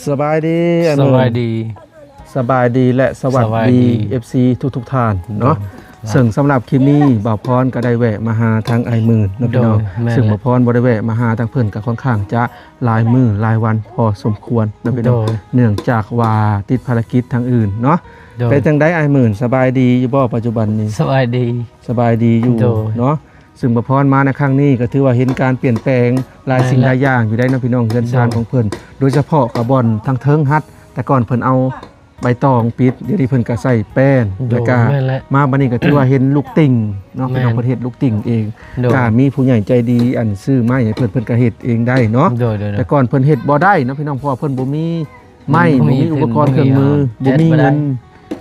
ສະບາຍດີອ້າຍໝື່ນ. ສະບາຍດີ ສະບາຍດີ ແລະ ສະຫວັດດີ ສະບາຍດີ ເອັຟຊີ ທຸກໆທ່ານເນາະ. ໂດຍ ເຊິ່ງສຳລັບຄລິບນີ້ ບ່າວພອນກໍໄດ້ແວະມາຫາທາງອ້າຍໝື່ນເນາະພີ່ນ້ອງ. ໂດຍ ແມ່ນ ເຊິ່ງ ແລະ ບ່າວພອນບໍ່ໄດ້ແວະມາຫາທາງເພິ່ນກໍຄ່ອນຂ້າງຈະຫຼາຍມື້ຫຼາຍວັນພໍສົມຄວນເນາະພີ່ນ້ອງ. ໂດຍ ເນື່ອງຈາກວ່າຕິດພາລະກິດທາງອື່ນເນາະ. ໂດຍ ເປັນຈັ່ງໃດອ້າຍໝື່ນ ສະບາຍດີຢູ່ບໍ່ປັດຈຸບັນນີ້? ສະບາຍດີ ສະບາຍດີຢູ່ ໂດຍ ເນາະ. ຊຶ່ງບ່າວພອນມາໃນຄັ້ງນີ້ກໍຖືວ່າເຫັນການປ່ຽນແປງຫຼາຍສິ່ງ ແມ່ນແຫຼະ ຫຼາຍຢ່າງຢູ່ໄດ໋ເນາະພີ່ນ້ອງ, ເຮືອນຊານ ໂດຍ ຂອງເພິ່ນ ໂດຍສະເພາະກໍບ່ອນທາງເທິງຫັ້ນ ແຕ່ກ່ອນເພິ່ນເອົາໃບຕອງປິດ ດຽວນີ້ເພິ່ນກໍໃສ່ແປ້ນ. ໂດຍ ແລ້ວກໍ ແມ່ນແຫຼະ ມາບັດນີ້ກໍຖືວ່າເຫັນລູກຕິ່ງເນາະ ແມ່ນ ພີ່ນ້ອງ. ເພິ່ນເຮັດລູກຕິ່ງເອງ. ໂດຍ ກໍມີຜູ້ໃຫຍ່ໃຈດີອັນຊື້ໄມ້ໃຫ້ເພິ່ນ ເພິ່ນກໍເຮັດເອງໄດ້ເນາະ. ໂດຍ ໂດຍ ໂດຍ ແຕ່ກ່ອນເພິ່ນເຮັດບໍ່ໄດ້ເນາະພີ່ນ້ອງ ເພາະວ່າເພິ່ນບໍ່ມີ ໄມ້ ບໍ່ມີ ບໍ່ມີອຸປະກອນເຄື່ອງມື ບໍ່ມີເງິນ ບໍ່ມີເງິນ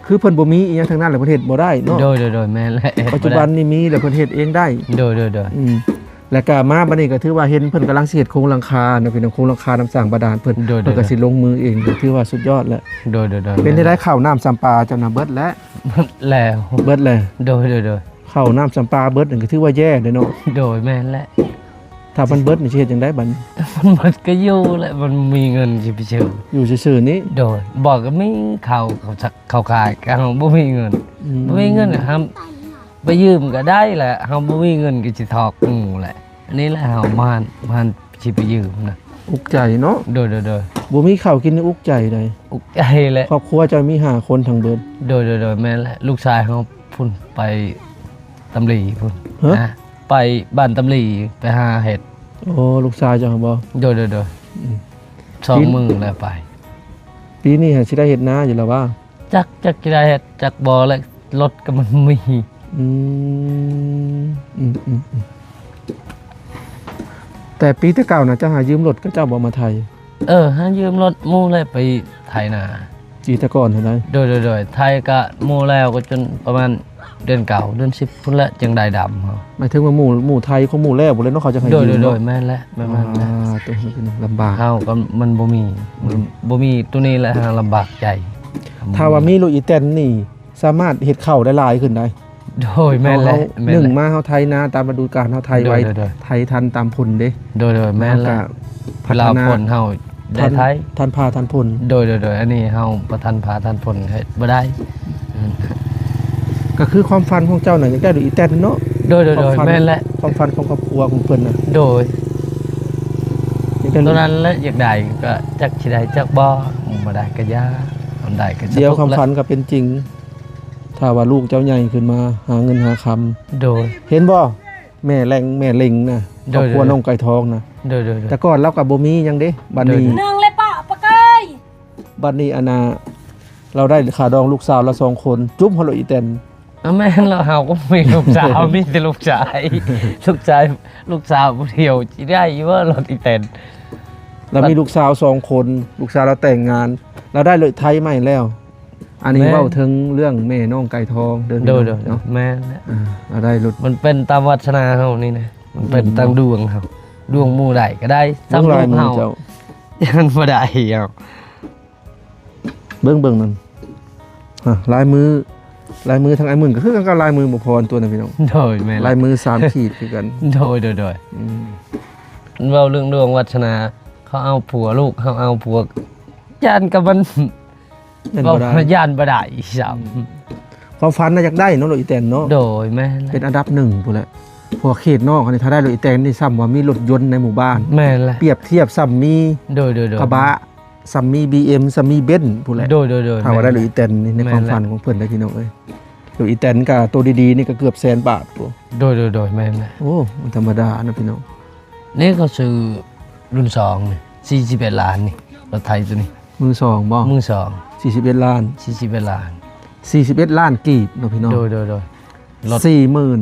ຄືເພິ່ນບໍ່ມີອີ່ຫຍັງທັງນັ້ນ ແລ້ວເພິ່ນເຮັດບໍ່ໄດ້ເນາະ. ໂດຍ ໂດຍ ໂດຍ ແມ່ນແຫຼະ. ປັດຈຸບັນນີ້ມີແລ້ວ ເພິ່ນເຮັດເອງໄດ້. ໂດຍ ໂດຍ ໂດຍ ອືມ ແລ້ວກະມາບັດນີ້ກໍຖືວ່າເຫັນເພິ່ນກຳລັງຊິເຮັດໂຄງຫຼັງຄາເນາະພີ່ນ້ອງ, ໂຄງຫຼັງຄານ້ຳສ້າງບາດານເພິ່ນ. ໂດຍ ໂດຍ ເພິ່ນກໍຊິລົງມືເອງ ກໍຖືວ່າສຸດຍອດແລ້ວ. ໂດຍ ໂດຍ ໂດຍ ເປັນຈັ່ງໃດ ແມ່ນແຫຼະ ເຂົ້ານ້ຳສຳປາເຈົ້ານະ ເບິດແລ້ວ? ເບິດແລ້ວ ເບິດແລ້ວ. ໂດຍ ໂດຍ ໂດຍ ເຂົ້ານ້ຳສຳປາເບິດ ກໍຖືວ່າແຍ່ເດ້ເນາະ. ໂດຍ ແມ່ນແຫຼະ. ຖ້າມັນເບິດນີ້ຊິເຮັດຈັ່ງໃດບັດນີ້? ມັນເບິດກໍຢູ່ແຫຼະ ມັນມີເງິນຊິໄປຊື້ ຢູ່ຊື່ໆນີ້. ໂດຍ ບໍ່ກໍມີເຂົ້າ ເຂົ້າຂາຍ ກໍເຮົາບໍ່ມີເງິນ. ອືມ ບໍ່ມີເງິນກໍຫາໄປຢືມກໍໄດ້ແຫຼະ ເຮົາບໍ່ມີເງິນກໍຊິຖອກໝູ່ແຫຼະ. ອັນນີ້ແຫຼະ ເຮົາມາ ມາຊິໄປຢືມນະ ອຸກໃຈເນາະ. ໂດຍ ໂດຍ ໂດຍ ບໍ່ມີເຂົ້າກິນນີ້ອຸກໃຈໃດ໋. ອຸກໃຈແຫຼະ. ຄອບຄົວເຈົ້າມີຫ້າຄົນທັງເບິດ? ໂດຍ ໂດຍ ໂດຍ ແມ່ນແຫຼະ. ລູກຊາຍເຮົາພຸ້ນ ໄປຕຳຫຼີພຸ້ນ. ຮະ? ນະ ໄປບ້ານຕຳຫຼີໄປຫາເຫັດ. ໂອ້ ລູກຊາຍເຈົ້າຫັ້ນບໍ່? ໂດຍ ໂດຍ ໂດຍ ອືມ ສອງມື້ແລ້ວໄປ. ປີນີ້ຫາຊິໄດ້ເຮັດນາຢູ່ແລ້ວຫວາ? ຈັກ ຈັກຊິໄດ້ເຮັດຈັກບໍ່ ແລະ ລົດກໍມັນມີ. ອືມ ອືມ ອືມ ອືມ ແຕ່ປີແຕ່ເກົ່ານະ ເຈົ້າຫາຢືມລົດເຂົາເຈົ້າບໍ່ມາໄຖ? ເອີ ຫາຢືມລົດໝູ່ແຫຼະໄປໄຖນາ. ປີແຕ່ກ່ອນຫັ້ນໃດ໋? ໂດຍ ໂດຍ ໂດຍ ໄຖກະໝູ່ແລ້ວກໍຈົນປະມານເດືອນເກົ້າເດືອນສິບພຸ້ນແຫຼະ ຈັ່ງໄດ້ດຳເຮົາ. ໝາຍເຖິງວ່າໝູ່ ໝູ່ໄຖຂອງໝູ່ແລ້ວພຸ້ນແຫຼະເນາະ ເຂົາຈະໃຫ້ຢືມເນາະ. ໂດຍ ໂດຍ ໂດຍ ແມ່ນແຫຼະ ແມ່ນ ແມ່ນ ອ່າ ແມ່ນ. ໂຕນີ້ເປັນລຳບາກ ເຮົາກໍມັນບໍ່ມີ ອືມ ບໍ່ມີໂຕນີ້ແຫຼະ ຫາລຳບາກໃຈ. ຖ້າວ່າມີລົດອີແຕນນີ້ ສາມາດເຮັດເຂົ້າໄດ້ຫຼາຍຂຶ້ນໄດ໋. ໂດຍ ແມ່ນແຫຼະ ເຮົາ ແມ່ນແຫຼະ. ໜຶ່ງມາເຮົາໄຖນາຕາມລະດູການ ເຮົາໄຖໄວ ໂດຍ ໂດຍ ໂດຍ ໄຖທັນຕາມຝົນເດ້. ໂດຍ ໂດຍ ແມ່ນແຫຼະ. ເວລາຝົນເຮົາໄດ້ໄຖ ທັນຟ້າທັນຝົນ. ໂດຍ ໂດຍ ໂດຍ ອັນນີ້ເຮົາບໍ່ທັນຟ້າທັນຝົນ ເຮັດບໍ່ໄດ້. ອືມ ກໍຄືຄວາມຝັນຂອງເຈົ້ານະ ຢາກໄດ້ລົດອີແຕນເນາະ. ໂດຍ ໂດຍ ໂດຍ ຄວາມຝັນ ແມ່ນແຫຼະ ຄວາມຝັນຂອງຄອບຄົວຂອງເພິ່ນນະ. ໂດຍ ຢາກໄດ້ລົດ ໂຕນັ້ນແຫຼະ ຢາກໄດ້ກໍຈັກຊິໄດ້ຈັກບໍ່ ບໍ່ໄດ້ກໍຢ່າ ມັນໄດ້ກໍສະ ດຽວຄວາມຝັນກໍເປັນຈິງ. ຖ້າວ່າລູກເຈົ້າໃຫຍ່ຂຶ້ນມາຫາເງິນຫາຄຳ. ໂດຍ ເຫັນບໍ່ ແມ່ແຫຼງ ແມ່ເລັງນະ ໂດຍ ຄອບຄົວ ໂດຍ ນ້ອງໄກ່ທອງນະ. ໂດຍ ໂດຍ ໂດຍ ແຕ່ກ່ອນລາວກໍບໍ່ມີຫຍັງເດ້ ບັດນີ້ ໂດຍ ໂດຍ ໜຶ່ງເລີຍປະ ປະເກີຍ ບັດນີ້ອັນນ່າ ລາວໄດ້ຄ່າດອງລູກສາວລາວສອງຄົນ ຈຸບເຮົາໂລດອີແຕນ. ອາ ແມ່ນແລ້ວ ເຮົາກໍມີລູກສາວ ມີແຕ່ລູກຊາຍ ລູກຊາຍ ລູກສາວຜູ້ດຽວ ຊິໄດ້ຢູ່ບໍ່ລົດອີແຕນ? ລາວມີລູກສາວສອງຄົນ ລູກສາວລາວແຕ່ງງານ ລາວໄດ້ລົດໄຖໃໝ່ແລ້ວ. ອັນນີ້ ແມ່ນ ເວົ້າເຖິງເລື່ອງແມ່ນ້ອງໄກ່ທອງເດີ ໂດຍ ພີ່ນ້ອງ ໂດຍ ເນາະ. ແມ່ນແຫຼະ ອ່າ ລາວໄດ້ລົດ ມັນເປັນຕາມວາດສະໜາເຮົານີ້ນະ ມັນເປັນ ອືມ ຕາມດວງເຮົາ ດວງໝູ່ໄດ້ກໍໄດ້ ສ່ຳລູກເຮົາ ເຈົ້າ ມັນບໍ່ໄດ້ເອົາ. ເບິ່ງ ເບິ່ງນັ້ນ ອ່າ ລາຍມື ລາຍມືທາງອ້າຍໝື່ນກໍຄືກັນກັບລາຍມືບ່າວພອນຕົວນັ້ນພີ່ນ້ອງ. ໂດຍ ແມ່ນ ລາຍມືສາມຂີດຄືກັນ. ໂດຍ ໂດຍ ໂດຍ ອືມ ເວົ້າເລື່ອງດວງວາດສະໜາ ເຂົາເອົາຜົວ ລູກເຮົາເອົາຜົວ ຢ້ານກັບມັນ ຢ້ານບໍ່ໄດ້ ເວົ້າ ຢ້ານບໍ່ໄດ້ຊ້ຳ. ອືມ ຄວາມຝັນນະຢາກໄດ້ເນາະ ລົດອີແຕນເນາະ. ໂດຍ ແມ່ນແຫຼະ ເປັນອັນດັບໜຶ່ງພຸ້ນແຫຼະ ເພາະວ່າເຂດນອກນີ້ ຖ້າໄດ້ລົດອີແຕນນີ້ ສ່ຳວ່າມີລົດຍົນໃນໝູ່ບ້ານ. ແມ່ນແຫຼະ ປຽບທຽບສ່ຳມີ ໂດຍ ໂດຍ ໂດຍ ກະບະ ສ່ຳມີບີເອັມ ສ່ຳມີເບັນພຸ້ນແຫຼະ. ໂດຍ ໂດຍ ໂດຍ ຖ້າວ່າໄດ້ ແມ່ນແຫຼະ ລົດອີແຕນນີ້ ໃນ ແມ່ນແຫຼະ ຄວາມຝັນຂອງເພິ່ນເດ້ພີ່ນ້ອງເອີຍ. ລົດອີແຕນກໍໂຕດີໆນີ້ກໍເກືອບແສນບາດພຸ້ນ. ໂດຍ ໂດຍ ໂດຍ ແມ່ນແຫຼະ. ໂອ້ ມັນທຳມະດາເນາະພີ່ນ້ອງ. ນີ້ເຂົາຊື້ລຸ້ນສອງນີ້ ສີ່ສິບເອັດລ້ານນີ້ ລົດໄຖໂຕນີ້. ມືສອງບໍ່? ມືສອງ ສີ່ສິບເອັດລ້ານ ສີ່ສິບເອັດລ້ານ ສີ່ສິບເອັດລ້ານກີບເນາະພີ່ນ້ອງ. ໂດຍ ໂດຍ ໂດຍ ລົດ ສີ່ໝື່ນ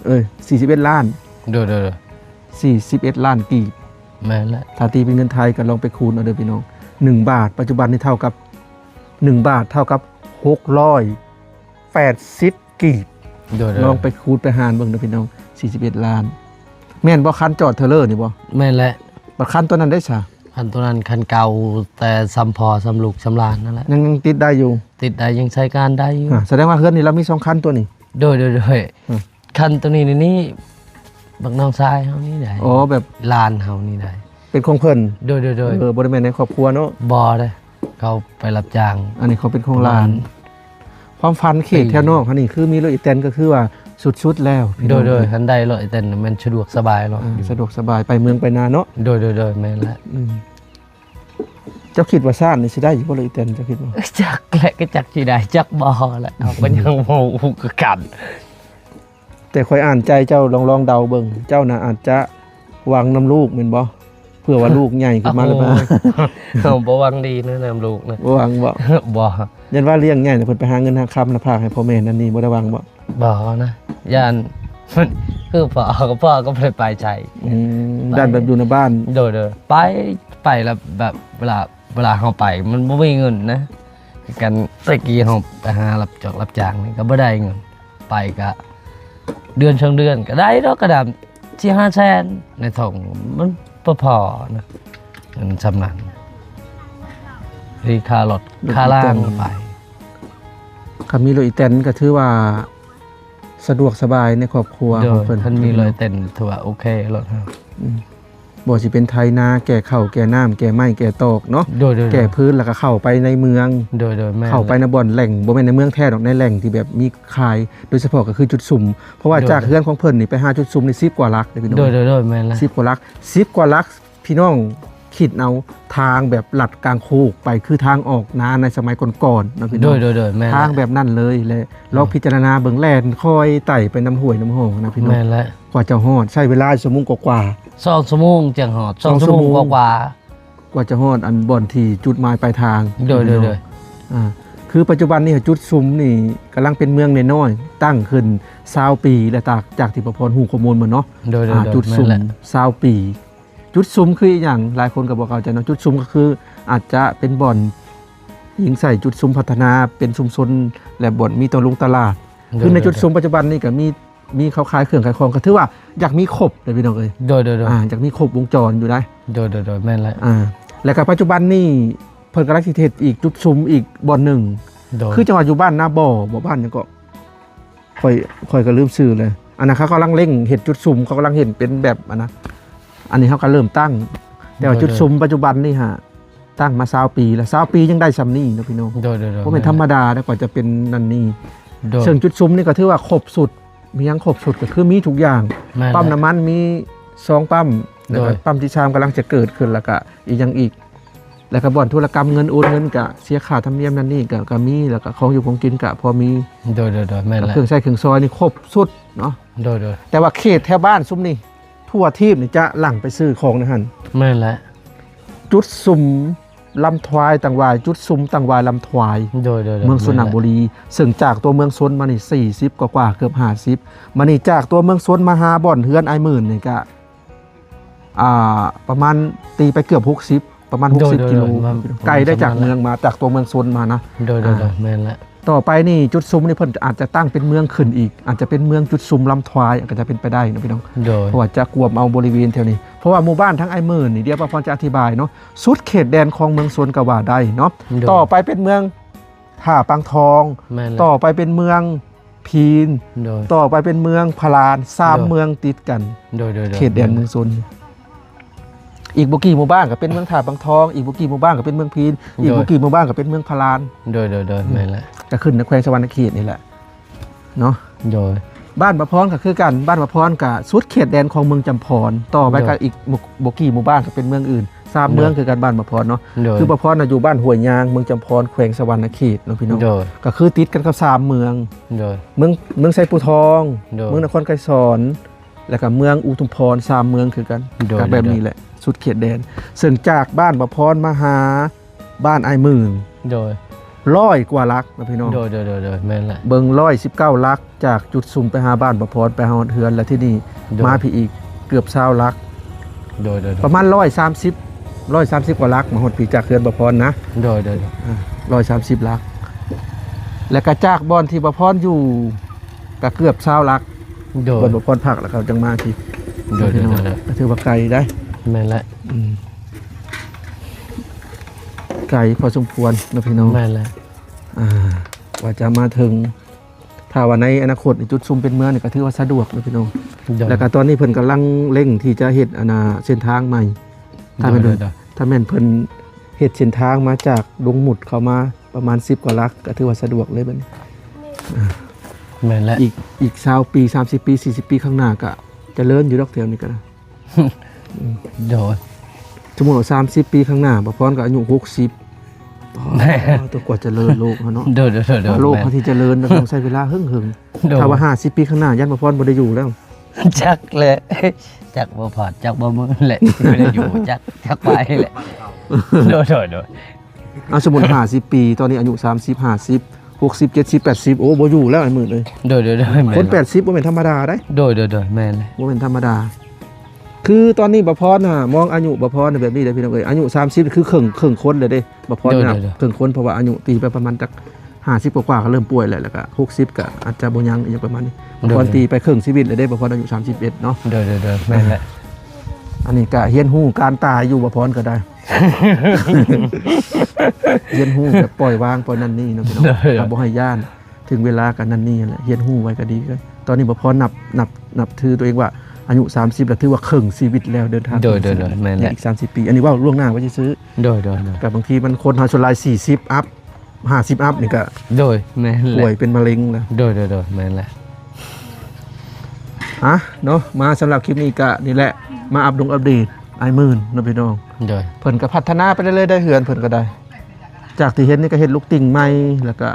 ເອີຍ ສີ່ສິບເອັດລ້ານ. ໂດຍ ໂດຍ ໂດຍ ສີ່ສິບເອັດລ້ານກີບ. ແມ່ນແຫຼະ ຖ້າຕີເປັນເງິນໄທກໍລອງໄປຄູນເອົາເດີພີ່ນ້ອງ. ໜຶ່ງບາດປັດຈຸບັນນີ້ເທົ່າກັບ ໜຶ່ງບາດເທົ່າກັບຫົກຮ້ອຍແປດສິບກີບ. ໂດຍ ໂດຍ ລອງໄປຄູນໄປຫານເບິ່ງເດີພີ່ນ້ອງ ສີ່ສິບເອັດລ້ານ. ແມ່ນບໍ່ ຄັນຈອດເທີເລີນີ້ບໍ່? ແມ່ນແຫຼະ. ບັດຄັນຕົວນັ້ນເດ້ຊະ? ຄັນຕົວນັ້ນຄັນເກົ່າ ແຕ່ສ່ຳພໍ່ສ່ຳລູກສ່ຳຫຼານນັ້ນແຫຼະ. ຍັງ ຍັງຕິດໄດ້ຢູ່? ຕິດໄດ້ ຍັງໃຊ້ການໄດ້ຢູ່. ອ່າ ສະແດງວ່າເຮືອນນີ້ລາວມີສອງຄັນຕົວນີ້? ໂດຍ ໂດຍ ໂດຍ ອືມ ຄັນຕົວນີ້ນີ້ ບັກນ້ອງຊາຍເຮົານີ້ໄດ໋. ອໍ ແບບຫຼານເຮົານີ້ໄດ໋. ປັນຂອງເພິ່ນ? ໂດຍໆໆ ເອີ ບໍ່ໄດ້ແມ່ນໃນຄອບຄົວເນາະ? ບໍ່ເດ້ ເຂົາໄປຮັບຈ້າງ. ອັນນີ້ເຂົາເປັນຂອງຫຼານ. ຄວາມຝັນເຂດແຖວນອກຫັ້ນນີ້ ຄືມີລົດອີແຕນກໍຄືວ່າສຸດໆແລ້ວ. ໂດຍໆ ຄັນໄດ້ລົດອີແຕນແມ່ນສະດວກສະບາຍເນາະ. ອ່າ ສະດວກສະບາຍໄປເມືອງໄປນາເນາະ. ໂດຍໆໆ ແມ່ນແຫຼະ. ອືມ ເຈົ້າຄິດວ່າຊາດນີ້ຊິໄດ້ຢູ່ບໍ່ ລົດອີແຕນ ເຈົ້າຄິດວ່າ? ຈັກແຫຼະ ກໍຈັກຊິໄດ້ຈັກບໍ່ແຫຼະ ເຮົາກໍຍັງບໍ່ຮູ້ຄືກັນ. ແຕ່ຂ້ອຍອ່ານໃຈເຈົ້າ ລອງ ລອງເດົາເບິ່ງ ເຈົ້ານະອາດຈະຫວັງນຳລູກແມ່ນບໍ່? ເພື່ອວ່າລູກໃຫຍ່ຂຶ້ນມາແລ້ວ ໂອ້ຍ ບໍ່ຫວັງດີນະນຳລູກນະ. ບໍ່ຫວັງບໍ່? ບໍ່. ຢ້ານວ່າລ້ຽງໃຫຍ່ແລ້ວເພິ່ນໄປຫາເງິນຫາຄຳແລ້ວຝາກໃຫ້ພໍ່ແມ່ນັ້ນນີ້ ບໍ່ໄດ້ຫວັງບໍ່? ບໍ່ນະ ຢ້ານ ຄືພໍ່ ພໍ່ກໍບໍ່ໄດ້ໄປໃສ. ອືມ ຢ້ານແບບຢູ່ໃນບ້ານ. ໂດຍໆ ໄປ ໄປແລ້ວແບບເວລາ ເວລາເຮົາໄປມັນບໍ່ມີເງິນນະ ຄືກັນ. ແຕ່ກີ້ເຮົາໄປຫາຮັບຈອກຮັບຈ້າງນີ້ກໍບໍ່ໄດ້ເງິນ ໄປກະເດືອນສອງເດືອນກໍໄດ້ດອກ ກະດາມສີ່ຫ້າແສນໃນຖົງ ມັນບໍ່ພໍນະ ເງິນສ່ຳນັ້ນ ທີ່ຄ່າລົດຄ່າລາງໄປ. ຄັນມີລົດອີແຕນກໍຖືວ່າສະດວກສະບາຍໃນຄອບຄົວຂອງເພິ່ນ. ໂດຍ ຄັນມີລົດອີແຕນຖືວ່າໂອເຄໂລດ. ອືມ ບໍ່ວ່າຊິເປັນໄຖນາ ແກ່ເຂົ້າ ແກ່ນ້ຳ ແກ່ໄມ້ ແກ່ຕອກເນາະ. ໂດຍໆໆ ແກ່ພື້ນ ແລ້ວກໍເຂົ້າໄປໃນເມືອງ. ໂດຍໆ ແມ່ນ ເຂົ້າໄປໃນບ່ອນແຫຼ່ງ ບໍ່ແມ່ນໃນເມືອງແທ້ດອກ ໃນແຫຼ່ງທີ່ແບບມີຂາຍ ໂດຍສະເພາະກໍຄືຈຸດຊຸມ. ເພາະວ່າ ໂດຍໆ ຈາກເຮືອນຂອງເພິ່ນນີ້ໄປຫາຈຸດຊຸມນີ້ສິບກວ່າຫຼັກເດ້ພີ່ນ້ອງ. ໂດຍໆໆ ແມ່ນແຫຼະ. ສິບກວ່າຫຼັກ ສິບກວ່າຫຼັກ ພີ່ນ້ອງຄິດເອົາ ທາງແບບລັດກາງໂຄກໄປ ຄືທາງອອກນາໃນສະໄໝກ່ອນໆເນາະພີ່ນ້ອງ. ໂດຍໆໆ ແມ່ນແຫຼະ. ທາງແບບນັ້ນເລີຍ ແລະ ລອງ ໂດຍ ພິຈາລະນາເບິ່ງ ແລ່ນຄ່ອຍໄຕ່ໄປນຳຫ້ວຍນຳຮ່ອງນະພີ່ນ້ອງ. ແມ່ນແຫຼະ. ກວ່າຈະຮອດ ໃຊ້ເວລາຊົ່ວໂມງກວ່າໆ. ສອງຊົ່ວໂມງຈັ່ງຮອດ. ສອງຊົ່ວໂມງກວ່າໆ ກວ່າຈະຮອດອັນບ່ອນທີ່ຈຸດໝາຍປາຍທາງ. ໂດຍໆໆ ອ່າ ຄືປັດຈຸບັນນີ້ຈຸດຊຸມນີ້ກຳລັງເປັນເມືອງນ້ອຍໆ ຕັ້ງຂຶ້ນຊາວປີແລ້ວ ຈາກ ຈາກທີ່ປະພອນຮູ້ຂໍ້ມູນມາເນາະ. ໂດຍໆໆ ອ່າ ຈຸດຊຸມ ແມ່ນແຫຼະ ຊາວປີ. ຈຸດຊຸມຄືອີ່ຫຍັງ? ຫຼາຍຄົນກໍບໍ່ເຂົ້າໃຈເນາະ. ຈຸດຊຸມກໍຄືອາດຈະເປັນບ່ອນອີງໃສ່ຈຸດຊຸມພັດທະນາເປັນຊຸມຊົນ ແລະ ບ່ອນມີໂຕະລົງຕະຫຼາດ. ໂດຍໆໆ ຄືໃນຈຸດຊຸມປັດຈຸບັນນີ້ກໍມີ ມີເຂົາຂາຍເຄື່ອງຂາຍຂອງ ກໍຖືວ່າຢາກມີຄົບເດ້ພີ່ນ້ອງເອີຍ. ໂດຍໆໆ ອ່າ ຢາກມີຄົບວົງຈອນຢູ່ໄດ໋. ໂດຍໆໆ ແມ່ນແຫຼະ. ອ່າ ແລ້ວກໍປັດຈຸບັນນີ້ເພິ່ນກຳລັງຊິເຮັດອີກຈຸດຊຸມອີກບ່ອນໜຶ່ງ. ໂດຍ ຄືຈັງຫວັດຢູ່ບ້ານນາບໍ່ ບໍ່ ບ້ານຫຍັງເກາະ ຂ້ອຍ ຂ້ອຍກໍລືມຊື່ແລ້ວ. ອັນນັ້ນເຂົາກຳລັງເລັ່ງເຮັດຈຸດຊຸມ ເຂົາກຳລັງເຮັດເປັນແບບອັນນະ ອັນນີ້ເຮົາກໍເລີ່ມຕັ້ງ ແຕ່ວ່າ ໂດຍໆ ຈຸດຊຸມປັດຈຸບັນນີ້ຫາ ຕັ້ງມາຊາວປີແລ້ວ ຊາວປີຍັງໄດ້ຊ່ຳນີ້ເນາະພີ່ນ້ອງ. ໂດຍໆໆ ບໍ່ແມ່ນທຳມະດານະ ກວ່າຈະເປັນນັ້ນນີ້. ໂດຍ ເຊິ່ງຈຸດຊຸມນີ້ກໍຖືວ່າຄົບຊຸດ ມີຫຍັງຄົບຊຸດ ກໍຄືມີທຸກຢ່າງ. ແມ່ນແຫຼະ. ປ້ຳນ້ຳມັນມີສອງປ້ຳ ແລ້ວກໍ ໂດຍ ປ້ຳທີສາມກຳລັງຈະເກີດຂຶ້ນ ແລ້ວກໍອີກຫຍັງອີກ ແລ້ວກໍບ່ອນທຸລະກຳເງິນ ໂອນເງິນ ກໍເສຍຄ່າທຳນຽມນັ້ນນີ້ ກໍ ກໍມີ ແລ້ວກໍຂອງຢູ່ຂອງກິນກໍພໍມີ. ໂດຍໆໆ ແມ່ນແຫຼະ. ເຄື່ອງໃຊ້ເຄື່ອງຊອຍນີ້ຄົບຊຸດເນາະ. ໂດຍໆ ແຕ່ວ່າເຂດແຖວບ້ານຊຸມນີ້ ທົ່ວທີບນີ້ຈະຫຼັ່ງໄປຊື້ຂອງໃນຫັ້ນ. ແມ່ນແຫຼະ. ຈຸດຊຸມລຳທວາຍຕັງຫວາຍ ຈຸດຊຸມຕັງຫວາຍລຳທວາຍ. ໂດຍໆໆ ເມືອງຊົນນະບູລີ ແມ່ນແຫຼະ. ເຊິ່ງຈາກຕົວເມືອງຊົນມານີ້ສີ່ສິບກວ່າໆ ເກືອບຫ້າສິບ. ມານີ້ຈາກຕົວເມືອງຊົນມາຫາບ່ອນເຮືອນອ້າຍໝື່ນນີ້ກະ ອ່າ ປະມານ ຕີໄປເກືອບຫົກສິບ ປະມານຫົກສິບ ໂດຍໆໆ ກິໂລ ປະມານ ໄກໄດ້ຈາກເມືອງມາ ຈາກຕົວເມືອງຊົນມານະ. ໂດຍໆໆ ອ່າ ແມ່ນແຫຼະ. ຕໍ່ໄປນີ້ຈຸດຊຸມນີ້ເພິ່ນອາດຈະຕັ້ງເປັນເມືອງຂຶ້ນອີກ ອາດຈະເປັນເມືອງຈຸດຊຸມລຳທວາຍ ກໍຈະເປັນໄປໄດ້ນະພີ່ນ້ອງ. ໂດຍ ເພາະວ່າຈະກວມເອົາບໍລິເວນແຖວນີ້ ເພາະວ່າໝູ່ບ້ານທາງອ້າຍໝື່ນນີ້ ດຽວປະພອນຈະອະທິບາຍເນາະ ສຸດເຂດແດນຂອງເມືອງຊົນກໍວ່າໄດ້ເນາະ. ໂດຍ ຕໍ່ໄປເປັນເມືອງທ່າປາງທອງ. ແມ່ນແຫຼະ. ຕໍ່ໄປເປັນເມືອງພີນ. ໂດຍ ຕໍ່ໄປເປັນເມືອງພະລານ ສາມ ໂດຍ ເມືອງຕິດກັນ. ໂດຍໆໆ ເຂດແດນເມືອງຊົນ. ແມ່ນແຫຼະ. ອີກບໍ່ກີ່ໝູ່ບ້ານກໍເປັນເມືອງທ່າປາງທອງ ອີກບໍ່ກີ່ໝູ່ບ້ານກໍເປັນເມືອງພີນ. ໂດຍ ອີກບໍ່ກີ່ໝູ່ບ້ານກໍເປັນເມືອງພະລານ. ໂດຍໆໆ ອືມ ແມ່ນແຫຼະ. ກໍຂຶ້ນນະແຂວງສະຫວັນນະເຂດນີ້ແຫຼະເນາະ. ໂດຍ ບ້ານບາພອນກໍຄືກັນ ບ້ານບາພອນກໍສຸດເຂດແດນຂອງເມືອງຈຳພອນ ຕໍ່ໄປ ໂດຍ ກໍອີກບໍ່ ບໍ່ກີ່ໝູ່ບ້ານກໍເປັນເມືອງອື່ນ ສາມ ໂດຍ ເມືອງຄືກັນ ບ້ານບາພອນເນາະ. ໂດຍ ຄືບາພອນນະຢູ່ບ້ານຫ້ວຍຍາງ ເມືອງຈຳພອນ ແຂວງສະຫວັນນະເຂດເນາະພີ່ນ້ອງ. ໂດຍ ກໍຄືຕິດກັນກັບສາມເມືອງ. ໂດຍ ເມືອງ ເມືອງໄຊພູທອງ. ໂດຍ ເມືອງນະຄອນໄກສອນ ແລ້ວກໍເມືອງອຸທຸມພອນ ສາມເມືອງຄືກັນ. ໂດຍ ກໍແບບນີ້ແຫຼະ ໂດຍ ສຸດເຂດແດນ ເຊິ່ງຈາກບ້ານບາພອນມາຫາບ້ານອ້າຍໝື່ນ ໂດຍ ຮ້ອຍກວ່າຫຼັກນະພີ່ນ້ອງ. ໂດຍໆໆໆ ແມ່ນແຫຼະ. ເບິ່ງ ຮ້ອຍສິບເກົ້າຫຼັກ ຈາກຈຸດຊຸມໄປຫາບ້ານບາພອນ ໄປຮອດເຮືອນ ແລ້ວທີນີ້ ໂດຍ ມາພີ້ອີກເກືອບຊາວຫຼັກ. ໂດຍໆໆ ປະມານຮ້ອຍສາມສິບ ຮ້ອຍສາມສິບກວ່າຫຼັກ ມາຮອດພີ້ຈາກເຮືອນບາພອນນະ. ໂດຍໆໆ ອ່າ ຮ້ອຍສາມສິບຫຼັກ ແລ້ວກໍຈາກບ່ອນທີ່ບາພອນຢູ່ ກໍເກືອບຊາວຫຼັກ. ໂດຍ ບ່ອນບາພອນພັກ ແລ້ວກໍຈັ່ງມາພີ້. ໂດຍໆໆ ກໍຖືວ່າໄກໄດ໋. ແມ່ນແຫຼະ. ອືມ ໄກພໍສົມຄວນເນາະພີ່ນ້ອງ. ແມ່ນແຫຼະ. ອ່າ ກວ່າຈະມາເຖິງ ຖ້າວ່າໃນອະນາຄົດນີ້ ຈຸດຊຸມເປັນເມືອງນີ້ກໍຖືວ່າສະດວກເນາະພີ່ນ້ອງ. ໂດຍ ແລ້ວກໍຕອນນີ້ເພິ່ນກຳລັງເລັ່ງທີ່ຈະເຮັດ ອັນນ່າ ເສັ້ນທາງໃໝ່ ຖ້າແມ່ນ ໂດຍ ໂດຍ ໂດຍ ຖ້າແມ່ນເພິ່ນເຮັດເສັ້ນທາງມາຈາກດົງໝຸດເຂົ້າມາປະມານສິບກວ່າຫຼັກ ກໍຖືວ່າສະດວກເລີຍບັດນີ້. ແມ່ນແຫຼະ ອີກ ອີກຊາວປີ ສາມສິບປີ ສີ່ສິບປີຂ້າງໜ້າ ກໍຈະເລີນຢູ່ດອກແຖວນີ້ກໍໄດ້. ໂດຍ ສົມມຸດວ່າສາມສິບປີຂ້າງໜ້າ ບ່າວພອນກໍອາຍຸຫົກສິບ ແມ່ນ ໂອ້ ຕົວກວ່າຈະເລີນໂລກເຮົາເນາະ. ໂດຍ ໂດຍ ໂດຍ ໂລກເຮົາທີ່ຈະເລີນ ຕ້ອງໃຊ້ເວລາເຫິງໆ. ໂດຍ ຖ້າວ່າຫ້າສິບປີຂ້າງໜ້າ ຢ້ານບ່າວພອນບໍ່ໄດ້ຢູ່ແລ້ວ. ຈັກແຫຼະ ຈັກບໍ່ພອດ ຈັກບໍ່ເມີແຫຼະ ຊິໄດ້ຢູ່ ຈັກ ຈັກໄປແຫຼະ. ໂດຍ ໂດຍ ໂດຍ ເອົາ ສົມມຸດຫ້າສິບປີ ຕອນນີ້ອາຍຸສາມສິບ ຫ້າສິບ ຫົກສິບ ເຈັດສິບ ແປດສິບ ໂອ້ ບໍ່ຢູ່ແລ້ວອ້າຍໝືດເອີຍ. ໂດຍ ໂດຍ ໂດຍ ແມ່ນ ຄົນແປດສິບບໍ່ແມ່ນທຳມະດາເດ້. ໂດຍ ໂດຍ ໂດຍ ແມ່ນແຫຼະ ບໍ່ແມ່ນທຳມະດາ. ຄືຕອນນີ້ບ່າວພອນນະ ມອງອາຍຸບ່າວພອນນະແບບນີ້ເດ້ພີ່ນ້ອງເອີຍ ອາຍຸສາມສິບ ຄືເຄິ່ງ ເຄິ່ງຄົນເລີຍເດ້ ບ່າວພອນ ໂດຍ ນັບ ໂດຍ ໂດຍ ເຄິ່ງຄົນ ເພາະວ່າອາຍຸຕີໄປປະມານຈັກຫ້າສິບກວ່າໆ ກໍເລີ່ມປ່ວຍແລ້ວ ແລ້ວກໍຫົກສິບກໍອາດຈະບໍ່ຍັງ ອີ່ຫຍັງປະມານນີ້. ໂດຍ ບ່າວພອນ ໂດຍ ຕີໄປເຄິ່ງຊີວິດແລ້ວເດ້ ບ່າວພອນອາຍຸສາມສິບເອັດເນາະ. ໂດຍ ໂດຍ ໂດຍ ແມ່ນແຫຼະ ອັນນີ້ກໍຮຽນຮູ້ການຕາຍຢູ່ ບ່າວພອນກໍໄດ້ ຮຽນຮູ້ແບບປ່ອຍວາງ ປ່ອຍນັ້ນນີ້ເນາະພີ່ນ້ອງ. ໂດຍ ກໍບໍ່ໃຫ້ຢ້ານ ເຖິງເວລາກໍນັ້ນນີ້ແຫຼະ ຮຽນຮູ້ໄວ້ກໍດີ. ຕອນນີ້ບ່າວພອນນັບ ນັບ ນັບຖືຕົວເອງວ່າອາຍຸສາມສິບແລ້ວ ຖືວ່າເຄິ່ງຊີວິດແລ້ວ ເດີນທາງ. ໂດຍ ໂດຍ ໂດຍ ແມ່ນແຫຼະ ອີກສາມສິບປີ ອັນນີ້ເວົ້າລ່ວງໜ້າໄວ້ຊື່ໆ. ໂດຍ ໂດຍ ໂດຍ ກໍບາງທີມັນຄົນເຮົາສ່ວນຫຼາຍສີ່ສິບອັບ ຫ້າສິບອັບນີ້ກໍ ໂດຍ ແມ່ນແຫຼະ ປ່ວຍເປັນມະເຮັງແລ້ວ. ໂດຍ ໂດຍ ໂດຍ ແມ່ນແຫຼະ ອ່ະເນາະ ມາສຳລັບຄລິບນີ້ກໍນີ້ແຫຼະ ມາອັບດົງອັບເດດອ້າຍໝື່ນເນາະພີ່ນ້ອງ. ໂດຍ ເພິ່ນກໍພັດທະນາໄປເລື້ອຍໆ ໄດ້ເຮືອນເພິ່ນກໍໄດ້ ຈາກທີ່ເຫັນນີ້ກໍເຮັດລູກຕິ່ງໃໝ່ ແລ້ວກໍ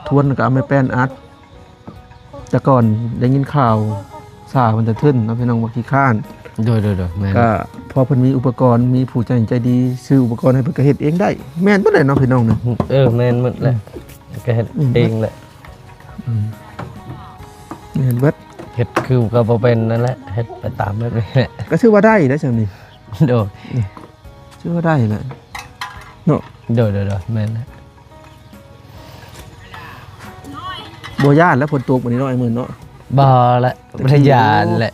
ທວນ ແລ້ວກໍເອົາໄມ້ແປ້ນອັດ. ແຕ່ກ່ອນໄດ້ຍິນຂ່າວສາວເພິ່ນຈະທຶນເນາະພີ່ນ້ອງ ວ່າຂີ້ຄ້ານ. ໂດຍ ໂດຍ ໂດຍ ແມ່ນ ກໍພໍເພິ່ນມີອຸປະກອນ ມີຜູ້ໃຈ ໃຈດີຊື້ອຸປະກອນໃຫ້ ເພິ່ນກໍເຮັດເອງໄດ້. ແມ່ນເບິດແຫຼະເນາະພີ່ນ້ອງເນາະ. ເອີ ແມ່ນໝົດແຫຼະ ອືມ ກໍເຮັດ ອືມ ເອງແຫຼະ. ອືມ ແມ່ນເບິດ ເຮັດຄືກໍບໍ່ເປັນນັ້ນແຫຼະ ເຮັດໄປຕາມແບບນີ້ແຫຼະ ກໍຖືວ່າໄດ້ໄດ໋ຊ່ຳນີ້. ໂດຍ ອືມ ຖືວ່າໄດ້ແຫຼະເນາະ. ໂດຍ ໂດຍ ໂດຍ ແມ່ນແຫຼະ. ບໍ່ຢ້ານແລ້ວ ຝົນຕົກມື້ນີ້ເນາະ ອ້າຍໝື່ນເນາະ. ບໍ່ແຫຼະ ບໍ່ໄດ້ຢ້ານແຫຼະ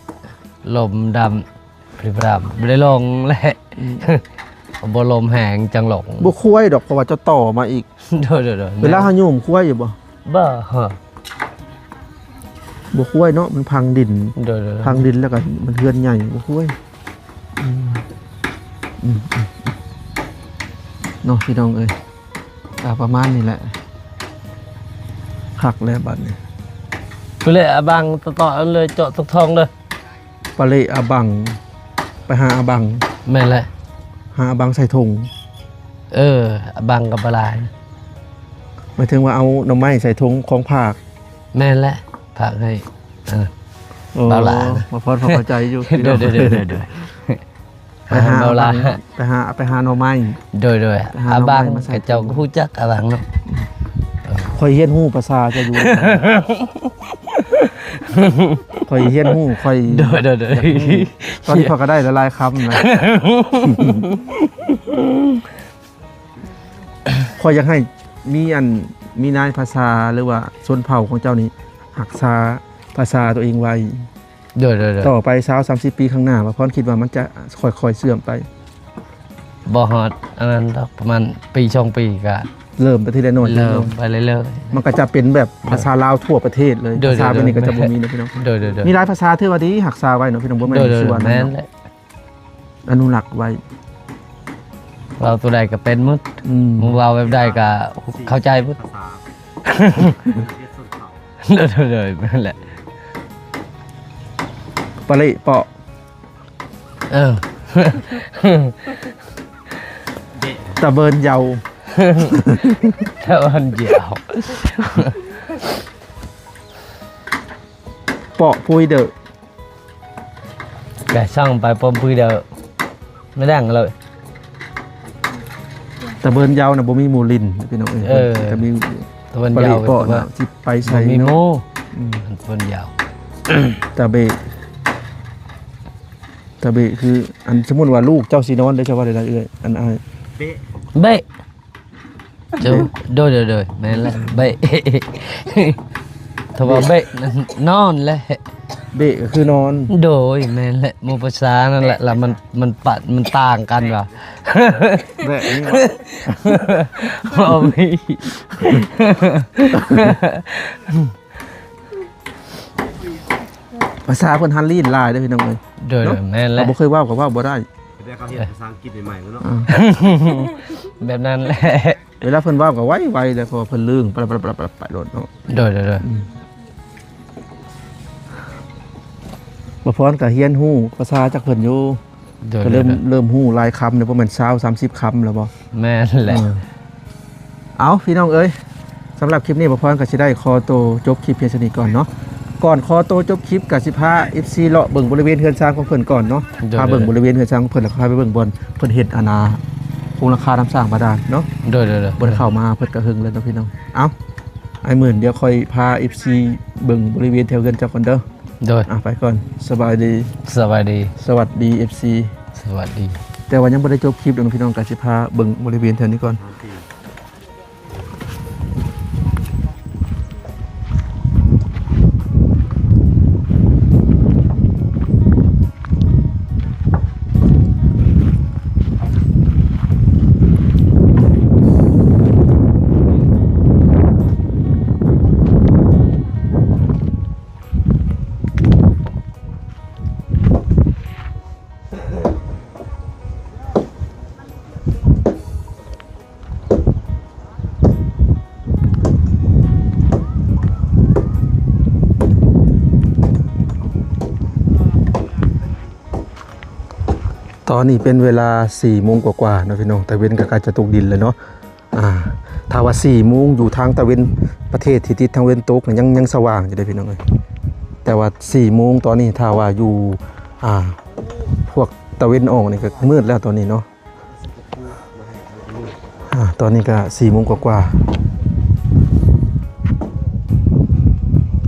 ລົມດຳ ພຣິບຣາມ ບໍ່ໄດ້ລົງແຫຼະ. ອືມ ບໍ່ລົມແຮງຈັ່ງລົງ. ບໍ່ຄວາຍດອກ ເພາະວ່າເຈົ້າຕໍ່ມາອີກ. ໂດຍ ໂດຍ ໂດຍ ເວລາເຮົາໂຍມຄວາຍຢູ່ບໍ່? ບໍ່ ບໍ່ຄວາຍເນາະ ມັນພັງດິນ. ໂດຍ ໂດຍ ໂດຍ ພັງດິນແລ້ວກໍມັນເຮືອນໃຫຍ່ ບໍ່ຄວາຍ. ອືມ ອືມ ອືມ ເນາະ ພີ່ນ້ອງເອີຍ ກໍປະມານນີ້ແຫຼະ. ຄັກແລ້ວບັດນີ້ ໄປເລີຍອາບັງ ຕໍ່ໆ ເລີຍ ເຈາະທຸກທອງເລີຍ. ໄປເລີຍອາບັງ ໄປຫາອາບັງ. ແມ່ນແຫຼະ ຫາອາບັງໃສ່ຖົງ. ເອີ ອາບັງກໍບໍ່ຫຼາຍ. ໝາຍເຖິງວ່າເອົາໜໍ່ໄມ້ໃສ່ຖົງຂອງຝາກ. ແມ່ນແຫຼະ ຝາກໃຫ້ ເອີ ໂອ້ ບ່າວຫຼານ ບ່າວພອນພໍເຂົ້າໃຈຢູ່. ໂດຍ ໂດຍ ໂດຍ ໂດຍ ໂດຍ ໄປຫາເບົາຫຼາ ໄປຫາ ໄປຫາໜໍ່ໄມ້. ໂດຍ ໂດຍ ອາບັງ ເຂົາເຈົ້າກໍຮູ້ຈັກອາບັງເນາະ. ຂ້ອຍຮຽນຮູ້ພາສາເຈົ້າຢູ່ ຂ້ອຍຮຽນຮູ້ ຂ້ອຍ ໂດຍ ໂດຍ ໂດຍ ຕອນນີ້ຂ້ອຍກໍໄດ້ຫຼາຍໆຄຳນະ. ຂ້ອຍຢາກໃຫ້ມີອັນ ມີນາຍພາສາ ຫຼືວ່າຊົນເຜົ່າຂອງເຈົ້ານີ້ ຮັກສາພາສາຕົວເອງໄວ້. ໂດຍ ໂດຍ ໂດຍ ຕໍ່ໄປຊາວ ສາມສິບປີຂ້າງໜ້າ ບ່າວພອນຄິດວ່າມັນຈະຄ່ອຍໆເສື່ອມໄປ. ບໍ່ຮອດອັນນັ້ນດອກ ປະມານປີສອງປີກໍເລີ່ມໄປທີລະໜ້ອຍ ເລີ່ມໄປເລື້ອຍໆ. ມັນກໍຈະເປັນແບບພາສາລາວທົ່ວປະເທດເລີຍ. ໂດຍ ພາສາແບບນີ້ກໍຈະບໍ່ມີເນາະພີ່ນ້ອງ. ໂດຍ ໂດຍ ໂດຍ ມີຫຼາຍພາສາຖືວ່າດີຮັກສາໄວ້ເນາະພີ່ນ້ອງ ບໍ່ແມ່ນ ໂດຍ ໂດຍ ຊິວ່ານັ້ນ ແມ່ນແຫຼະ ອະນຸລັກໄວ້. ເວົ້າຕົວໃດກໍເປັນໝົດ. ອືມ ເວົ້າແບບໃດກໍເຂົ້າໃຈໝົດ. ໂດຍ ໂດຍ ໂດຍ ແມ່ນແຫຼະ. ປະລິເປາະ. ເອີ ຕະເບີນເຍົາ ຕະເບີນເຍົາ ເປາະປຸຍເດີ. ກະຊ່ອງໄປປ້ອມປືເດີ ມາດັງເລີຍ. ຕະເບີນເຍົານະບໍ່ມີໝູລິນພີ່ນ້ອງເອີຍ. ເອີ ກໍມີ ຕະເບີນເຍົາ ປະລິເປາະນະ ຊິໄປໃສເນາະ ບໍ່ມີໝູ. ອືມ ຕະເບີນເຍົາ ຕະເບ ຕະເບ ຄື ອັນ ສົມມຸດວ່າລູກເຈົ້າຊິນອນເດ້ ເຈົ້າວ່າໄດ້ເອື້ອຍ ອັນອ້າຍ ເບ ເບ. ໂດຍ ໂດຍ ໂດຍ ໂດຍ ແມ່ນແຫຼະ ເບະ ຖ້າວ່າເບະນັ້ນນອນແຫຼະ. ເບະກໍຄືນອນ. ໂດຍ ແມ່ນແຫຼະ ໝູ່ພາສານັ້ນແຫຼະ ລະມັນ ມັນປະ ມັນຕ່າງກັນວ່າ ແບະນີ້ ບໍ່ມີ ພາສາເພິ່ນຫັນລີ້ນຫຼາຍເດ້ພີ່ນ້ອງເອີຍ. ໂດຍ ເນາະ ໂດຍ ແມ່ນແຫຼະ ເຮົາບໍ່ເຄີຍເວົ້າກໍເວົ້າບໍ່ໄດ້. ແຕ່ເຂົາເຮັດພາສາອັງກິດໃໝ່ໆເນາະ ອ່າ ແບບນັ້ນແຫຼະ ເວລາເພິ່ນເວົ້າກໍໄວໆ ແລ້ວເພາະວ່າເພິ່ນລຶ້ງ ໄປໆໆໆ ໄປໂລດເນາະ ໂດຍໆໆ ອືມ ບ່າວພອນກໍຮຽນຮູ້ພາສາຈາກເພິ່ນຢູ່ ໂດຍໆ ກໍເລີ່ມ ເລີ່ມຮູ້ຫຼາຍຄຳແລ້ວ ບໍ່ແມ່ນຊາວ ສາມສິບຄຳແລ້ວບໍ່? ແມ່ນແຫຼະ ເອີ ເອົາ ພີ່ນ້ອງເອີຍ ສຳລັບຄລິບນີ້ ບ່າວພອນກໍຊິໄດ້ຂໍໂຕຈົບຄລິບພຽງສ່ຳນີ້ກ່ອນເນາະ ກ່ອນຂໍໂຕຈົບຄລິບ ກໍຊິພາເອັຟຊີເລາະເບິ່ງບໍລິເວນເຮືອນຊານຂອງເພິ່ນກ່ອນເນາະ ໂດຍໆ ພາເບິ່ງບໍລິເວນເຮືອນຊານຂອງເພິ່ນ ແລ້ວກໍພາໄປເບິ່ງບ່ອນເພິ່ນເຮັດອັນນ່າ ໂຄງຫຼັງຄານ້ຳສ້າງບາດານເນາະ ໂດຍໆໆ ເພິ່ນເຂົ້າມາເພິ່ນກໍເຫິງແລ້ວເນາະ ພີ່ນ້ອງ ເອົ້າ ອ້າຍໝື່ນ ດຽວຂ້ອຍພາເອັຟຊີເບິ່ງບໍລິເວນແຖວເຮືອນເຈົ້າກ່ອນເດີ ໂດຍ ອ່ະ ໄປກ່ອນ ສະບາຍດີ ສະບາຍດີ ສະຫວັດດີ ເອັຟຊີ ສະຫວັດດີ ແຕ່ວ່າຍັງບໍ່ໄດ້ຈົບຄລິບດອກ ພີ່ນ້ອງ ກໍຊິພາເບິ່ງບໍລິເວນແຖວນີ້ກ່ອນ. ຕອນນີ້ເປັນເວລາສີ່ໂມງກວ່າໆເນາະ ພີ່ນ້ອງ ຕາເວັນກໍໃກ້ຈະຕົກດິນແລ້ວເນາະ. ອ່າ ຖ້າວ່າສີ່ໂມງຢູ່ທາງຕາເວັນ ປະເທດທີ່ຕິດທາງເວັນຕົກນະ ຍັງ ຍັງສະຫວ່າງຢູ່ເດ້ ພີ່ນ້ອງເອີຍ ແຕ່ວ່າສີ່ໂມງຕອນນີ້ ຖ້າວ່າຢູ່ ອ່າ ພວກຕາເວັນອອກນີ້ກໍມືດແລ້ວຕອນນີ້ເນາະ. ອ່າ ຕອນນີ້ກໍສີ່ໂມງກວ່າ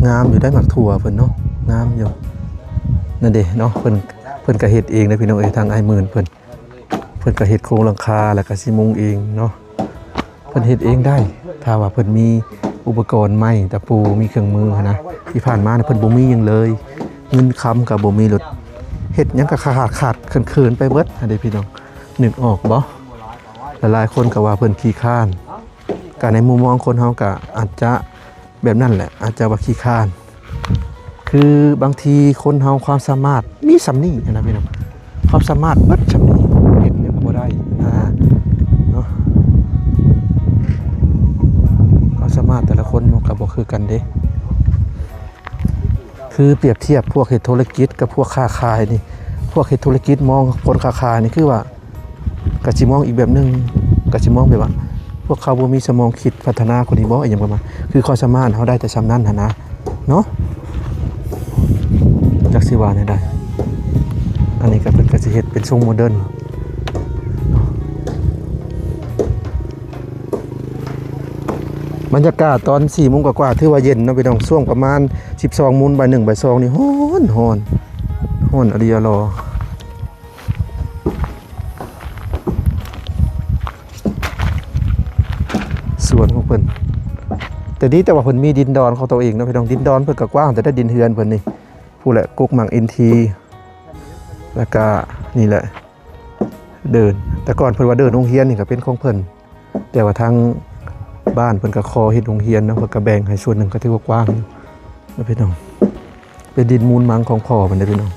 ໆ ງາມຢູ່ໄດ໋ ໝາກຖົ່ວເພິ່ນເນາະ ງາມຢູ່ ນັ້ນເດ້ເນາະ ເພິ່ນ ເພິ່ນກໍເຮັດເອງເດ້ ພີ່ນ້ອງເອີຍ ທາງອ້າຍໝື່ນເພິ່ນ ເພິ່ນກໍເຮັດໂຄງຫຼັງຄາ ແລ້ວກໍຊິມຸງເອງເນາະ ເພິ່ນເຮັດເອງໄດ້ ຖ້າວ່າເພິ່ນມີອຸປະກອນໄມ້ ຕະປູ ມີເຄື່ອງມືຫັ້ນນະ ທີ່ຜ່ານມານະເພິ່ນບໍ່ມີຫຍັງເລີຍ ເງິນຄຳກໍບໍ່ມີ ລົດເຮັດຫຍັງກໍຂາດໆເຂີນໆໄປເບິດຫັ້ນເດ້ ພີ່ນ້ອງ ນຶກອອກບໍ່? ຫຼາຍໆຄົນກໍວ່າເພິ່ນຂີ້ຄ້ານ ກໍໃນມຸມມອງຄົນເຮົາກໍອາດຈະ ແບບນັ້ນແຫຼະ ອາດຈະວ່າຂີ້ຄ້ານ ຄືບາງທີຄົນເຮົາຄວາມສາມາດມີສ່ຳນີ້ຫັ້ນນະ ພີ່ນ້ອງ ຄວາມສາມາດເບິດສ່ຳນີ້ ເຮັດຫຍັງບໍ່ໄດ້ນະ ເນາະ ຄວາມສາມາດແຕ່ລະຄົນມັນກໍບໍ່ຄືກັນເດ້ ຄືປຽບທຽບພວກເຮັດທຸລະກິດກັບພວກຄ້າຂາຍນີ້ ພວກເຮັດທຸລະກິດມອງຄົນຄ້າຂາຍນີ້ ຄືວ່າ ກະຊິມອງອີກແບບໜຶ່ງ ກະຊິມອງແບບວ່າ ພວກເຂົາບໍ່ມີສະໝອງຄິດພັດທະນາກວ່ານີ້ບໍ່ ອີ່ຫຍັງປະມານ ຄືຄວາມສາມາດເຮົາໄດ້ແຕ່ສ່ຳນັ້ນຫັ້ນນະ ເນາະ ຈັກຊິວ່າແນວໃດ ອັນນີ້ກະເພິ່ນກະຊິເຮັດເປັນຊົງໂມເດີນ. ບັນຍາກາດຕອນສີ່ໂມງກວ່າໆ ຖືວ່າເຢັນເນາະ ພີ່ນ້ອງ ຊ່ວງປະມານສິບສອງໂມງ ບ່າຍໜຶ່ງ ບ່າຍສອງນີ້ ຮ້ອນ ຮ້ອນ ຮ້ອນອີ່ຫຼີ ສວນຂອງເພິ່ນ ແຕ່ດີແຕ່ວ່າເພິ່ນມີດິນດອນຂອງຕົວເອງເນາະ ພີ່ນ້ອງ ດິນດອນເພິ່ນກໍກວ້າງ ແຕ່ໄດ້ດິນເຮືອນເພິ່ນນີ້ ພຸ້ນແຫຼະ ກົກໝາກອິນທີ ແລ້ວກະນີ້ແຫຼະ ເດີ່ນ ແຕ່ກ່ອນເພິ່ນວ່າເດີ່ນໂຮງຮຽນນີ້ກໍເປັນຂອງເພິ່ນ ແຕ່ວ່າທາງບ້ານເພິ່ນກໍຂໍເຮັດໂຮງຮຽນເນາະ ເພິ່ນກໍແບ່ງໃຫ້ສ່ວນໜຶ່ງ ກໍຖືວ່າກວ້າງຢູ່ເນາະ ພີ່ນ້ອງ ເປັນດິນມູນມັງຂອງພໍ່ເພິ່ນເດ້ ພີ່ນ້ອງ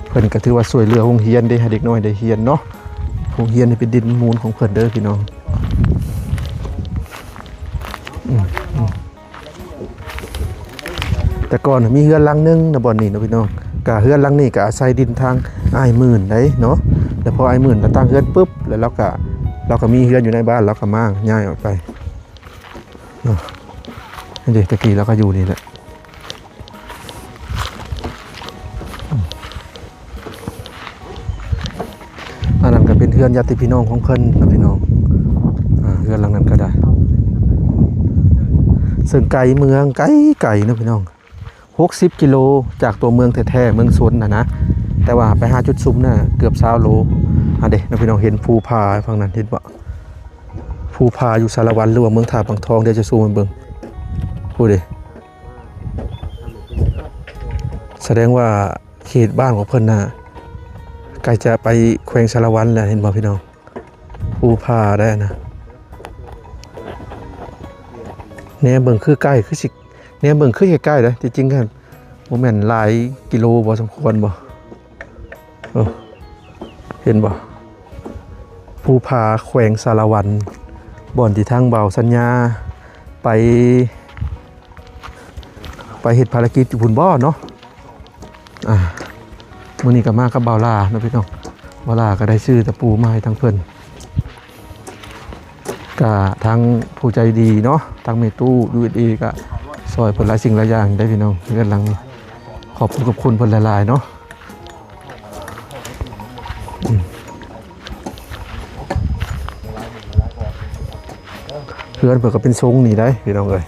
ເພິ່ນກໍຖືວ່າຊ່ວຍເຫຼືອໂຮງຮຽນເດ້ ໃຫ້ເດັກນ້ອຍໄດ້ຮຽນເນາະ ໂຮງຮຽນນີ້ເປັນດິນມູນຂອງເພິ່ນເດີ ພີ່ນ້ອງ ອືມ ແຕ່ກ່ອນມີເຮືອນຫຼັງໜຶ່ງນະ ບ່ອນນີ້ເນາະ ພີ່ນ້ອງ ກະເຮືອນຫຼັງນີ້ກະອາໄສດິນທາງອ້າຍໝື່ນໄດ໋ເນາະ ແລ້ວພໍອ້າຍໝື່ນລາວຕັ້ງເຮືອນປຶບ ແລ້ວລາວກະ ລາວກະມີເຮືອນຢູ່ໃນບ້ານ ລາວກະມ້າງຍ້າຍອອກໄປເນາະ ນີ້ເດ້ ແຕ່ກີ້ລາວກະຢູ່ນີ້ແຫຼະ. ອັນນັ້ນກໍເປັນເຮືອນຍາດຕິພີ່ນ້ອງຂອງເພິ່ນນະພີ່ນ້ອງ ອ່າ ເຮືອນຫຼັງນັ້ນກໍໄດ້ ເຊິ່ງໄກເມືອງ ໄກໆເນາະພີ່ນ້ອງ ຫົກສິບກິໂລຈາກຕົວເມືອງແທ້ໆ ເມືອງຊົນນະນະ ແຕ່ວ່າໄປຫາຈຸດຊຸມນະເກືອບຊາວໂລ ອັນເດເນາະພີ່ນ້ອງ ເຫັນພູຜາຝັ່ງນັ້ນ ເຫັນບໍ່ ພູຜາຢູ່ສາລະວັນ ຫຼືວ່າເມືອງທ່າປາງທອງ ດຽວຈະຊູມໃຫ້ເບິ່ງ ພຸ້ນເດ ສະແດງວ່າ ເຂດບ້ານຂອງເພິ່ນນະ ໃກ້ຈະໄປແຂວງສາລະວັນແລ້ວ ເຫັນບໍ່ພີ່ນ້ອງ ພູຜາໄດ້ນະ ແນມເບິ່ງຄືໃກ້ ຄືຊິ ແນມເບິ່ງຄືໃກ້ໆເດ້ ທີ່ຈິງຫັ້ນບໍ່ແມ່ນຫຼາຍກິໂລບໍ່ ສົມຄວນບໍ່ ເອີ. ເຫັນບໍ່? ພູຜາ ແຂວງສາລະວັນ ບ່ອນທີ່ທາງບ່າວສັນຍາໄປ ໄປເຮັດພາລະກິດຢູ່ພຸ້ນບໍ່ເນາະ. ອ່າ ມື້ນີ້ກໍມາກັບບ່າວຫຼ້າເນາະພີ່ນ້ອງ. ບ່າວຫຼ້າກໍໄດ້ຊື້ຕະປູມາໃຫ້ທາງເພິ່ນ. ກະທາງຜູ້ໃຈດີເນາະ ທາງແມ່ຕູ້ ຢູເອັສເອ ກະຊ່ອຍເພິ່ນຫຼາຍສິ່ງຫຼາຍຢ່າງໄດ໋ພີ່ນ້ອງ. ເຮືອນຫຼັງນີ້ ຂອບຄຸນຂອບຄຸນເພິ່ນຫຼາຍໆເນາະ. ອືມ ເຮືອນເພິ່ນກໍເປັນຊົງນີ້ໄດ໋ພີ່ນ້ອງເອີຍ.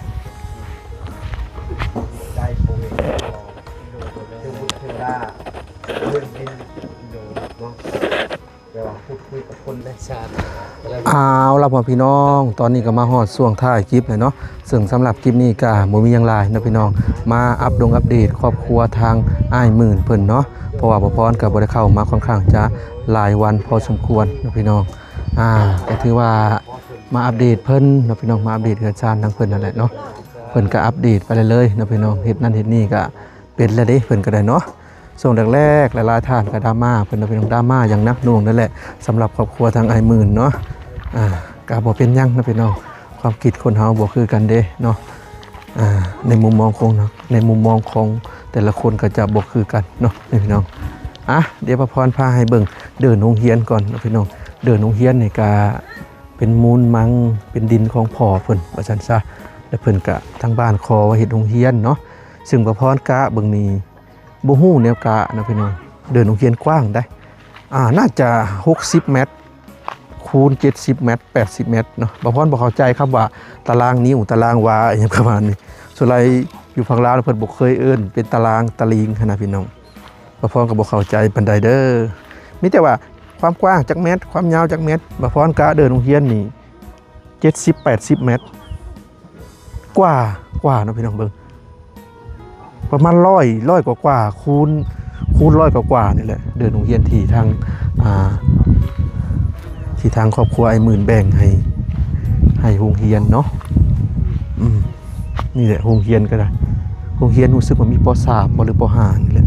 ເອົາລະພໍ່ພີ່ນ້ອງ ຕອນນີ້ກໍມາຮອດຊ່ວງທ້າຍຄລິບແລ້ວເນາະ. ເຊິ່ງສຳລັບຄລິບນີ້ກໍບໍ່ມີຫຍັງຫຼາຍເນາະພີ່ນ້ອງ ມາອັບດົງອັບເດດຄອບຄົວທາງອ້າຍໝື່ນເພິ່ນເນາະ. ເພາະວ່າພໍ່ພອນກໍບໍ່ໄດ້ເຂົ້າມາຄ່ອນຂ້າງຈະຫຼາຍວັນພໍສົມຄວນເນາະພີ່ນ້ອງ. ອ່າ ກໍຖືວ່າມາອັບເດດເພິ່ນເນາະພີ່ນ້ອງ ມາອັບເດດເຮືອນຊານທາງເພິ່ນນັ້ນແຫຼະເນາະ. ເພິ່ນກໍອັບເດດໄປເລື້ອຍໆເນາະພີ່ນ້ອງ ເຮັດນັ້ນເຮັດນີ້ກໍເປັນແລ້ວເດ້ ເພິ່ນກໍໄດ້ເນາະ. ຊ່ວງແລກໆ ຫຼາຍໆທ່ານກໍດຣາມາເພິ່ນເນາະພີ່ນ້ອງ ດຣາມາຢ່າງໜັກໜ່ວງນັ້ນແຫຼະ ສຳລັບຄອບຄົວທາງອ້າຍໝື່ນເນາະ. ອ່າ ກໍບໍ່ເປັນຫຍັງເນາະພີ່ນ້ອງ ຄວາມຄິດຄົນເຮົາບໍ່ຄືກັນເດ້ເນາະ. ອ່າ ໃນມຸມມອງຂອງ ໃນມຸມມອງຂອງແຕ່ລະຄົນກໍຈະບໍ່ຄືກັນເນາະພີ່ນ້ອງ. ອ່ະ ດຽວພໍ່ພອນພາໃຫ້ເບິ່ງເດີ່ນໂຮງຮຽນກ່ອນເນາະພີ່ນ້ອງ. ເດີ່ນໂຮງຮຽນນີ້ກໍເປັນມູນມັງ ເປັນດິນຂອງພໍ່ເພິ່ນວ່າຊັ້ນຊະ ແລະ ເພິ່ນກໍທາງບ້ານຂໍວ່າເຮັດໂຮງຮຽນເນາະ. ເຊິ່ງພໍ່ພອນກະເບິ່ງນີ້ ບໍ່ຮູ້ແນວກະເນາະພີ່ນ້ອງ. ເດີ່ນໂຮງຮຽນກວ້າງໄດ໋ ອ່າ ໜ້າຈະຫົກສິບແມັດ ຄູນເຈັດສິບແມັດ ແປດສິບແມັດເນາະ. ບ່າວພອນບໍ່ເຂົ້າໃຈຄຳວ່າຕາລາງນິ້ວ ຕາລາງວາ ອີ່ຫຍັງປະມານນີ້. ສ່ວນຫຼາຍຢູ່ຝັ່ງລາວເພິ່ນບໍ່ເຄີຍເອີ້ນເປັນຕາລາງຕາລິງຫັ້ນນະພີ່ນ້ອງ. ບ່າວພອນກໍບໍ່ເຂົ້າໃຈປານໃດເດີ. ມີແຕ່ວ່າຄວາມກວ້າງຈັກແມັດ ຄວາມຍາວຈັກແມັດ. ບ່າວພອນກະເດີ່ນໂຮງຮຽນນີ້ ເຈັດສິບ ແປດສິບແມັດ ກວ່າ ກວ່າເນາະພີ່ນ້ອງ ເບິ່ງ ປະມານຮ້ອຍ ຮ້ອຍກວ່າ ກວ່າ ຄູນ ຄູນຮ້ອຍກວ່າ ກວ່ານີ້ແຫຼະ. ເດີ່ນໂຮງຮຽນທີ່ທາງ ອ່າ ທີ່ທາງຄອບຄົວອ້າຍໝື່ນແບ່ງໃຫ້ ໃຫ້ໂຮງຮຽນເນາະ. ອືມ ນີ້ແຫຼະໂຮງຮຽນກໍໄດ້ ໂຮງຮຽນຮູ້ສຶກວ່າມີ ປໍສາມ ບໍ່ ຫຼື ປໍຫ້າ ນີ້ແຫຼະ.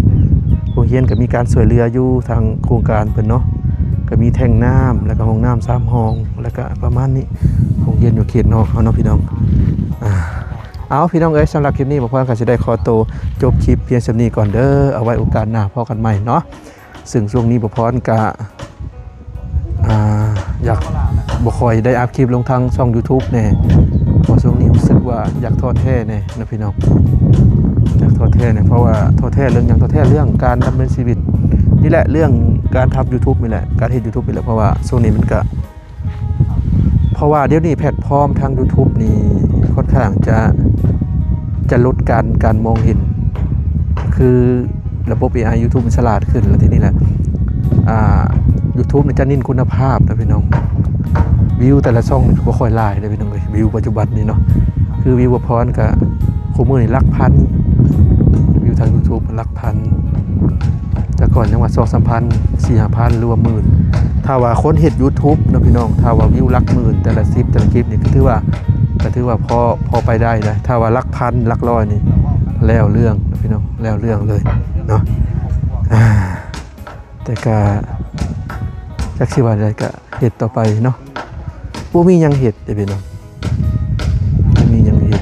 ໂຮງຮຽນກໍມີການຊ່ວຍເຫຼືອຢູ່ທາງໂຄງການເພິ່ນເນາະ ກໍມີແທ້ງນ້ຳ ແລ້ວກໍຫ້ອງນ້ຳສາມຫ້ອງ ແລ້ວກໍປະມານນີ້. ໂຮງຮຽນຢູ່ເຂດນອກເຮົາເນາະພີ່ນ້ອງ. ອ່າ ເອົາ ພີ່ນ້ອງເອີຍ ສຳລັບຄລິບນີ້ ບ່າວພອນກໍຊິໄດ້ຂໍໂຕຈົບຄລິບພຽງສ່ຳນີ້ກ່ອນເດີ. ເອົາໄວ້ໂອກາດໜ້າພໍ້ກັນໃໝ່ເນາະ. ເຊິ່ງຊ່ວງນີ້ບ່າວພອນກະ ອ່າ ຢາກ ບໍ່ຄ່ອຍໄດ້ອັບຄລິບລົງທາງຊ່ອງ YouTube ແດ່ ເພາະຊ່ວງນີ້ຮູ້ສຶກວ່າຢາກທໍ້ແທ້ແດ່ເນາະພີ່ນ້ອງ ຢາກທໍ້ແທ້ແດ່. ເພາະວ່າທໍ້ແທ້ເລື່ອງຫຍັງ? ທໍ້ແທ້ເລື່ອງການດຳເນີນຊີວິດນີ້ແຫຼະ ເລື່ອງການທຳ YouTube ນີ້ແຫຼະ ການເຮັດ YouTube ນີ້ແຫຼະ. ເພາະວ່າຊ່ວງນີ້ມັນກະ ເພາະວ່າດຽວນີ້ແພລດຟອມທາງ YouTube ນີ້ຄ່ອນຂ້າງຈະ ຈະຫຼຸດການ ການມອງເຫັນ ຄືລະບົບ ເອໄອ YouTube ມັນສະຫຼາດຂຶ້ນ ແລ້ວທີນີ້ແຫຼະ ອ່າ YouTube ນີ້ຈະເນັ້ນຄຸນນະພາບນະພີ່ນ້ອງ. ວິວແຕ່ລະຊ່ອງນີ້ກໍບໍ່ຄ່ອຍຫຼາຍເດ້ພີ່ນ້ອງເອີຍ ວິວປັດຈຸບັນນີ້ເນາະ. ຄືວິວບ່າວພອນກະ ຄູ່ມື້ນີ້ຫຼັກພັນ ວິວທາງ YouTube ຫຼັກພັນ ແຕ່ກ່ອນຍັງວ່າສອງສາມພັນ ສີ່ຫ້າພັນ ຫຼືວ່າໝື່ນ. ຖ້າວ່າຄົນເຮັດ YouTube ເນາະພີ່ນ້ອງ ຖ້າວ່າວິວຫຼັກໝື່ນ ແຕ່ລະຄລິບ ແຕ່ລະຄລິບນີ້ ກໍຖືວ່າ ກໍຖືວ່າພໍ ພໍໄປໄດ້ນະ. ຖ້າວ່າຫຼັກພັນ ຫຼັກຮ້ອຍນີ້ ແລ້ວເລື່ອງນະພີ່ນ້ອງ ແລ້ວເລື່ອງເລີຍເນາະ. ອ່າ ແຕ່ກະ ຈັກຊິວ່າໃດ ກະເຮັດຕໍ່ໄປເນາະ ບໍ່ມີຫຍັງເຮັດເດ້ພີ່ນ້ອງ ບໍ່ມີຫຍັງເຮັດ.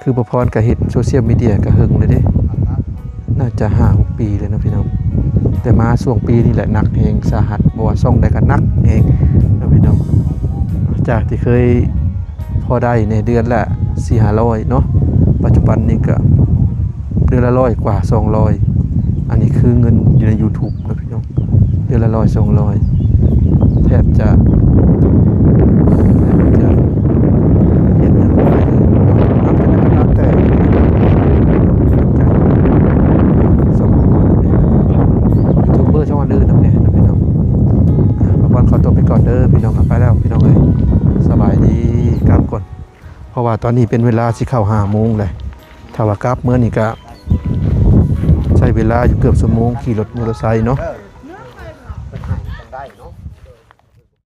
ຄືບ່າວພອນກະເຮັດໂຊຊຽວມີເດຍກະເຫິງແລ້ວເດ້ ໜ້າຈະຫ້າຫົກປີແລ້ວເນາະພີ່ນ້ອງ. ແຕ່ມາຊ່ວງປີນີ້ແຫຼະໜັກແຮງສາຫັດ ບໍ່ວ່າຊ່ອງໃດກະໜັກແຮງເນາະພີ່ນ້ອງ. ຈາກທີ່ເຄີຍພໍໄດ້ໃນເດືອນລະສີ່ຫ້າຮ້ອຍເນາະ ປັດຈຸບັນນີ້ກະເດືອນລະຮ້ອຍກວ່າ ສອງຮ້ອຍ. ອັນນີ້ຄືເງິນຢູ່ໃນ YouTube ເນາະພີ່ນ້ອງ ເດືອນລະຮ້ອຍສອງຮ້ອຍ ແທບຈະ ແທບຈະເຮັດຫຍັງບໍ່ໄດ້ເລີຍ. ນອກຈາກນັ້ນກໍຕາມແຕ່ ຈາກສປປ ນຳແດ່ ແລ້ວກໍທາງຢູທູບເບີຊ່ອງອື່ນໆນຳແດ່ນະພີ່ນ້ອງ. ອ່າ ບ່າວພອນຂໍຕົວໄປກ່ອນເດີພີ່ນ້ອງ. ເອົາ ໄປແລ້ວພີ່ນ້ອງເອີຍ ສະບາຍດີ ກັບກ່ອນ ເພາະວ່າຕອນນີ້ເປັນເວລາຊິເຂົ້າຫ້າໂມງແລ້ວ. ຖ້າວ່າກັບເມືອນີ້ກະໃຊ້ເວລາຢູ່ເກືອບຊົ່ວໂມງ ຂີ່ລົດມໍເຕີໄຊເນາະ.